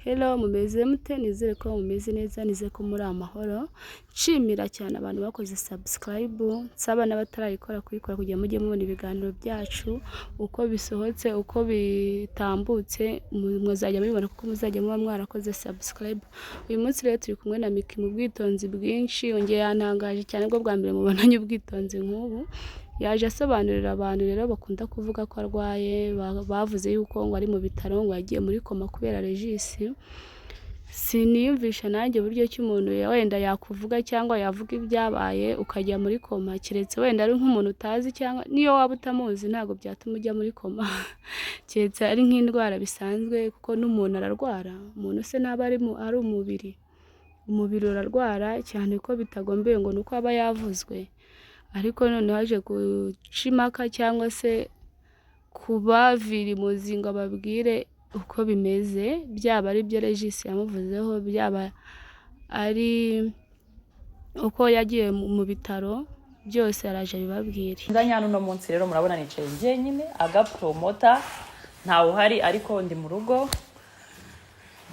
Hello, mumeze mute? Nizere ko mumeze neza, nizere ko muri amahoro. Nshimira cyane abantu bakoze subscribe, nsaba n'abatarayikora kuyikora kugira mujye mubona ibiganiro byacu uko bisohotse, uko bitambutse, muzajya mubibona kuko muzajya muba mwarakoze subscribe. Uyu munsi rero turi kumwe na Miki mu bwitonzi bwinshi, yongeye yantangaje cyane, bwo bwa mbere mubonanye ubwitonzi nk'ubu. Yaje asobanurira abantu rero bakunda kuvuga ko arwaye, bavuze yuko ngo ari mu bitaro, ngo yagiye muri koma kubera Regis. Siniyumvisha nanjye uburyo ki umuntu wenda yakuvuga cyangwa yavuga ibyabaye ukajya muri koma, keretse wenda ari nk'umuntu utazi, cyangwa niyo waba utamuzi ntabwo byatuma ujya muri koma, keretse ari nk'indwara bisanzwe, kuko n'umuntu ararwara. Umuntu se ntaba ari umubiri? Umubiri urarwara, cyane ko bitagombeye ngo ni uko aba yavuzwe. Ariko noneho aje guca impaka cyangwa se kubavira imuzi ngo ababwire uko bimeze, byaba ari ibyo Regis yamuvuzeho, byaba ari uko yagiye mu bitaro, byose araje abibabwire. Nzanye hano uno munsi rero, murabona nicaye njyenyine, Aga Promoter ntawe uhari, ariko ndi mu rugo,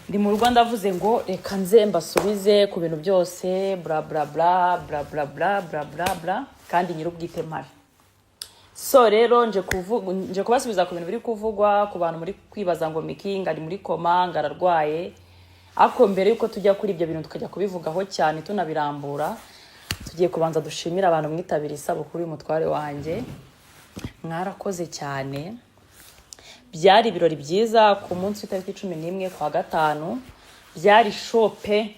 ndi mu rugo. Ndavuze ngo reka nze mbasubize ku bintu byose, bla bla bla bla bla bla bla bla bla, kandi nyir'ubwite mpari. So rero nje kubasubiza ku bintu biri kuvugwa, ku bantu muri kwibaza ngo Miki ngo ari muri koma, ngo ararwaye. Ariko mbere yuko tujya kuri ibyo bintu, tukajya kubivugaho cyane tunabirambura, tugiye kubanza dushimire abantu mwitabiriye isabukuru y'umutware wanjye. Mwarakoze cyane, byari ibirori byiza ku munsi w'itariki 11 kwa gatanu. Byari show pe,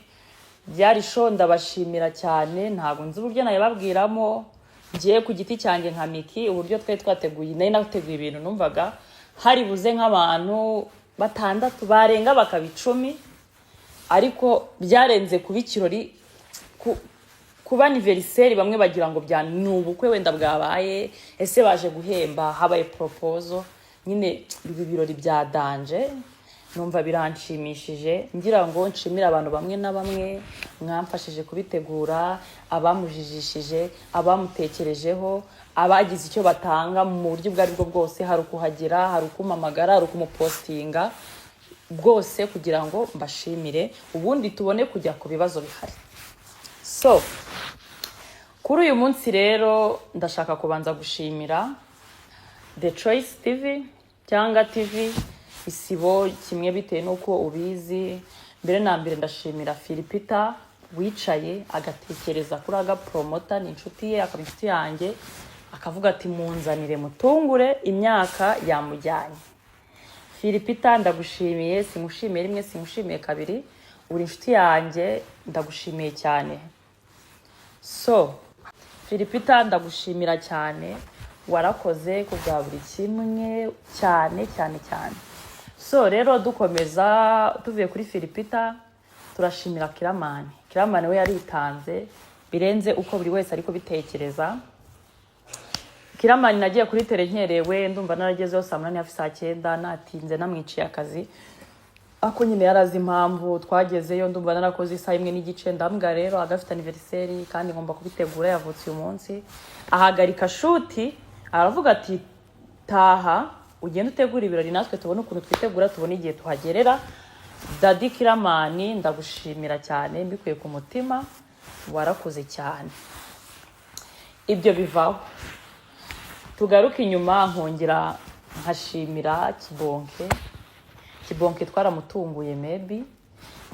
byari show. Ndabashimira cyane, ntabwo nzi uburyo nayibabwiramo. Ngiye ku giti cyanjye nka Miki, uburyo twari twateguye, nari nateguye ibintu numvaga hari buze nk'abantu batandatu, barenga bakaba 10, ariko byarenze kuba ikirori, kuba anniversaire. Bamwe bagira ngo bya ni ubukwe wenda bwabaye, ese baje guhemba, habaye proposal nyine, ibi birori bya danger. Numva biranshimishije. Ngira ngo nshimire abantu bamwe na bamwe mwamfashije kubitegura, abamujijishije, abamutekerejeho, abagize icyo batanga mu buryo ubwo aribwo bwose. Hari ukuhagera, hari ukumpamagara, hari ukumupostinga, bwose kugira ngo mbashimire, ubundi tubone kujya ku bibazo bihari. So kuri uyu munsi rero ndashaka kubanza gushimira The Choice TV cyangwa TV Isibo, kimwe bitewe n'uko ubizi. Mbere na mbere ndashimira Philipita wicaye agatekereza kuri Aga Promoter, ni inshuti ye akaba inshuti yanjye, akavuga ati: "Munzanire mutungure, imyaka yamujyanye." Philipita, ndagushimiye, simushimiye rimwe, simushimiye kabiri, uri inshuti yanjye, ndagushimiye cyane. So Philipita, ndagushimira cyane, warakoze ku bwa buri kimwe, cyane cyane cyane. So rero dukomeza, tuvuye kuri Philipita, turashimira Kiramani. Kiramani we yaritanze birenze uko buri wese ari kubitekereza. Kiramani nagiye kuri terrain nkerewe, ndumva naragezeho saa 8, hafi saa 9, natinze, namwiciye akazi, ako nyine yarazi impamvu. Twagezeyo ndumva narakoze isaha 1 n'igice. Ndambwira rero agafite anniversaire kandi ngomba kubitegura, yavutse uyu munsi. Ahagarika shoot, aravuga ati: "Taha ugende utegura ibirori, natwe tubone ukuntu twitegura, tubone igihe tuhagerera." Daddy Kiramani, ndagushimira cyane mbikuye ku mutima, warakoze cyane. Ibyo bivaho, tugaruke inyuma, nkongera nkashimira Kibonke. Kibonke twaramutunguye, maybe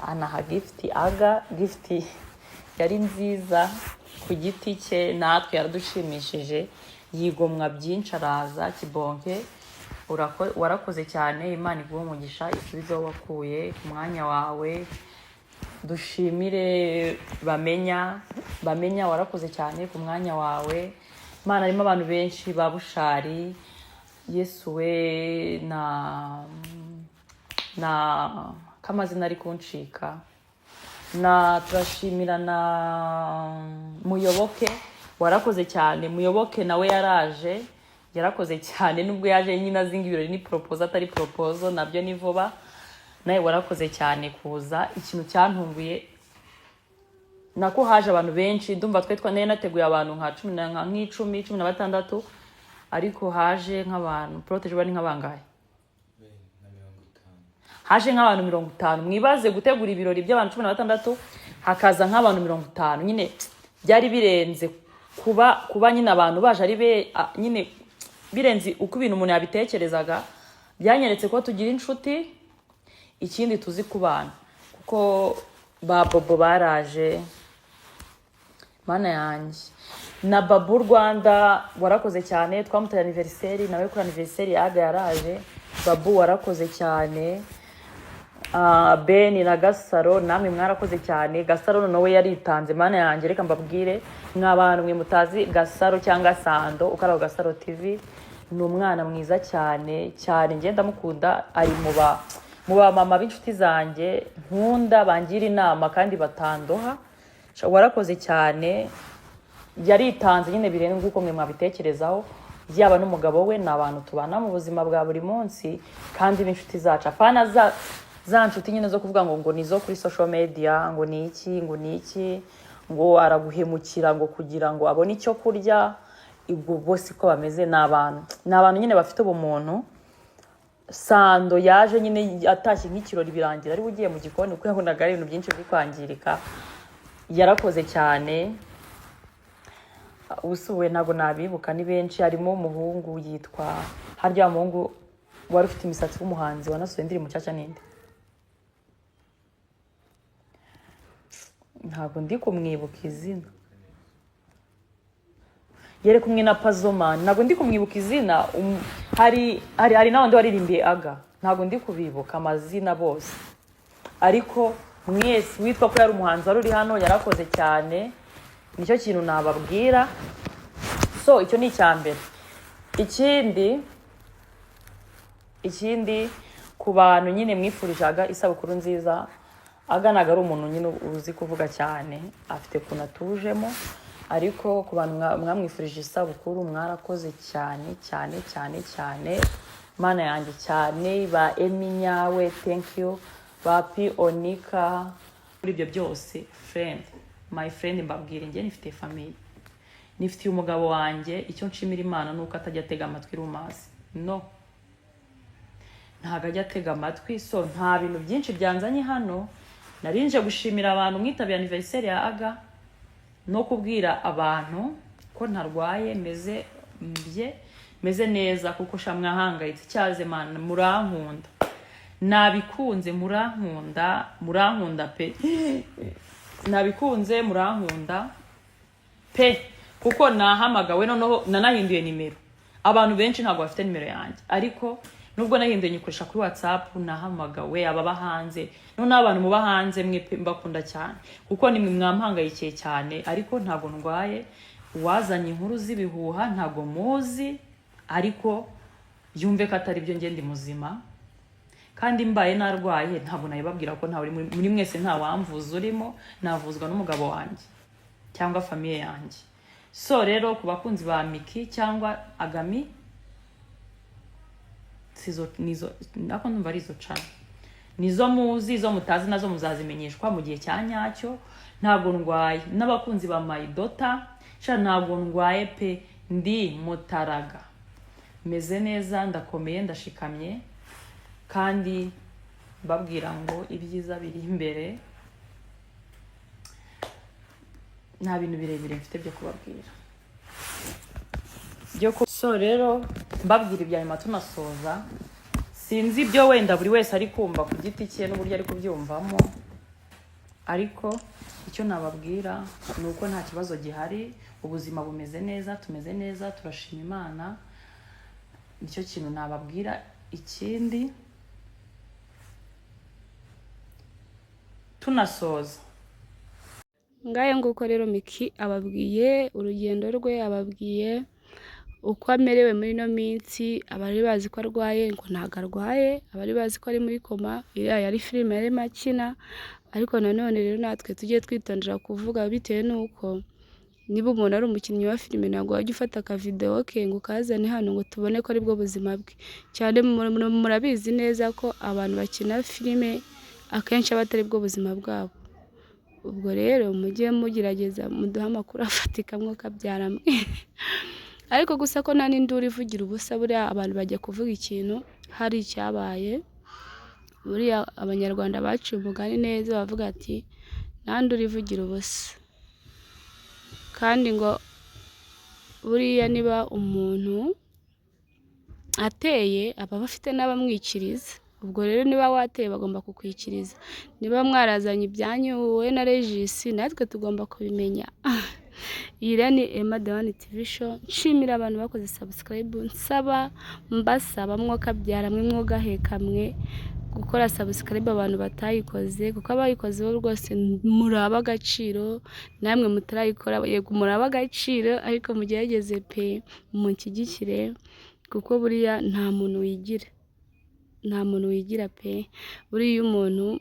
anaha gift Aga. Gift yari nziza ku giti cye, natwe yaradushimishije, yigomwa byinshi araza. Kibonke, warakoze cyane, Imana iguhe umugisha, isubize aho wakuye ku mwanya wawe. Dushimire Bamenya. Bamenya, warakoze cyane ku mwanya wawe. Imana, harimo abantu benshi ba Bushari, Yesu we, na kamazina ari kuncika, na turashimira na Muyoboke, warakoze cyane. Muyoboke nawe yaraje, yarakoze cyane, nubwo yaje nyine azinga ibirori ni proposal, atari proposal nabyo ni vuba. Nawe warakoze cyane kuza. Ikintu cyantunguye nako haje abantu benshi. Ndumva twe nari nateguye abantu nka cumi na nk'icumi, 16, ariko haje nk'abantu protege bari nk'abangahe? Na 50. Haje nk'abantu 50. Mwibaze gutegura ibirori by'abantu 16, hakaza nk'abantu 50. Nyine byari birenze kuba nyine abantu baje ari be nyine birenze uko ibintu umuntu yabitekerezaga. Byanyeretse ko tugira inshuti, ikindi tuzi kubana, kuko ba Bobo baraje. Mana yanjye, na Babu Rwanda warakoze cyane, twamuteye anniversaire, nawe kuri anniversaire yaga yaraje. Babu warakoze cyane. Ben na Gasaro namwe mwarakoze cyane. Gasaro noneho we yaritanze. Mana yanjye, reka mbabwire mwa bantu mwe mutazi Gasaro cyangwa Sando ukaraho Gasaro TV, ni umwana mwiza cyane cyane, njye ndamukunda. Ari mu ba mama b'inshuti zanjye nkunda, bangira inama kandi batandoha. Warakoze cyane, yaritanze nyine birenze uko mwe mwabitekerezaho. Yaba n'umugabo we, ni abantu tubana mu buzima bwa buri munsi kandi b'inshuti zacu, apana za nshuti nyine zo kuvuga ngo ni izo kuri social media, ngo ni iki, ngo ni iki, ngo araguhemukira ngo kugira ngo abone icyo kurya. Ubwo bose ko bameze, ni abantu nyine bafite ubumuntu. Sando yaje nyine atashye nk'ikirori, birangira ari we ugiye mu gikoni kuko yabonaga ari ibintu byinshi biri kwangirika. Yarakoze cyane. Ubusuwe ntabwo nabibuka, ni benshi. Harimo umuhungu yitwa harya, muhungu wari ufite imisatsi w'umuhanzi wanasohoye indirimbo nshyashya, ninde? Ntabwo ndi kumwibuka izina. Yari kumwe na Pazomani, ntabwo ndi kumwibuka izina. Hari n'abandi waririmbiye Aga, ntabwo ndi kubibuka amazina bose, ariko mwese witwa ko yari umuhanzi wari uri hano yarakoze cyane. Nicyo kintu nababwira. So icyo ni icya mbere. Ikindi ku bantu nyine mwifurijaga isabukuru nziza, Aga ntabwo ari umuntu nyine uzi kuvuga cyane, afite ukuntu atujemo, ariko ku bantu mwamwifurije isabukuru mwarakoze cyane cyane cyane cyane. Mana yanjye, cyane ba Emi Nyawe, thank you, ba Pi Onika. Muri ibyo byose, friend, my friend, mbabwire, njye nifite famille, nifitiye umugabo wanjye. Icyo nshimira Imana ni uko atajya atega amatwi rumasi, no ntabwo ajya atega amatwi. So nta bintu byinshi byanzanye hano, narinje gushimira abantu mwitabiye anniversaire ya Aga no kubwira abantu ko ntarwaye, meze mbye meze neza, kuko sha mwahangayitse. Cyaze mana, murankunda, nabikunze, murankunda, murankunda pe, nabikunze, murankunda pe, kuko nahamagawe noneho nanahinduye nimero. Abantu benshi ntabwo bafite nimero yanjye, ariko nubwo nahinduye nyikoresha kuri WhatsApp, nahamagawe ababa hanze. Noneho abantu muba hanze mwe pe, mbakunda cyane kuko nimwe mwampangayikiye cyane, ariko ntabwo ndwaye. Uwazanye inkuru z'ibihuha ntabwo muzi, ariko yumve ko atari byo, njye ndi muzima. Kandi mbaye narwaye ntabwo nabibabwira, ko ntawe uri muri mwese, nta wamvuza urimo, navuzwa n'umugabo wanjye cyangwa famille yanjye. So rero ku bakunzi ba Miki cyangwa Agami, sizo nizo nako ndumva ari izo cana, nizo muzi, izo mutazi nazo muzazimenyeshwa mu gihe cya nyacyo. Ntabwo ndwaye. N'abakunzi ba my daughter, sha ntabwo ndwaye pe, ndi mutaraga, meze neza, ndakomeye, ndashikamye, kandi mbabwira ngo ibyiza biri imbere. Nta bintu birebire mfite byo kubabwira so rero mbabwira ibya nyuma tunasoza. Sinzi ibyo wenda buri wese ari kumva ku giti cye n'uburyo ari kubyumvamo, ariko icyo nababwira ni uko nta kibazo gihari, ubuzima bumeze neza, tumeze neza, turashima Imana. Nicyo kintu nababwira. Ikindi tunasoza. Ngayo nguko rero, Miki ababwiye urugendo rwe, ababwiye uko amerewe muri ino minsi. Abari bazi ko arwaye ngo ntabwo arwaye, abari bazi ko ari muri koma, iriya yari filime yarimo akina. Ariko nanone rero natwe tujye twitondera kuvuga, bitewe n'uko niba umuntu ari umukinnyi wa filime, ntabwo wajya ufata akavidewo ke ngo ukazane hano ngo tubone ko aribwo buzima bwe. Cyane murabizi neza ko abantu bakina filime akenshi aba atari bwo buzima bwabo. Ubwo rero mujye mugerageza muduhe amakuru afatika mwokabyara mwe. Ariko gusa ko nta n'induru ivugira ubusa, buriya abantu bajya kuvuga ikintu hari icyabaye. Buriya Abanyarwanda baciye umugani neza, bavuga ati nande urivugira ubusa. Kandi ngo buriya niba umuntu ateye aba afite n'abamwikiriza. Ubwo rero niba wateye bagomba kukwikiriza. Niba mwarazanye ibyanyu wowe na Regis, natwe tugomba kubimenya. Iyi rero ni Emma The One TV Show. Nshimira abantu bakoze subscribe, nsaba mbasaba mwokabyara mwe mwogaheka mwe gukora subscribe, abantu batayikoze, kuko abayikoze bo rwose muri ab'agaciro. Namwe mutarayikora, yego muri ab'agaciro, ariko mugerageze pe munshyigikire, kuko buriya nta muntu wigira, nta muntu wigira pe. Buriya iyo umuntu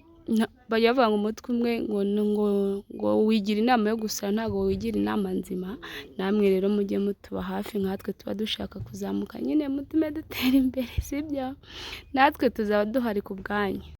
bajya bavuga ngo umutwe umwe ngo wigira inama yo gusara, ntabwo wigira inama nzima. Namwe rero mujye mutuba hafi nkatwe tuba dushaka kuzamuka nyine, mutume dutera imbere, sibyo? Natwe tuzaba duhari ku bwanyu.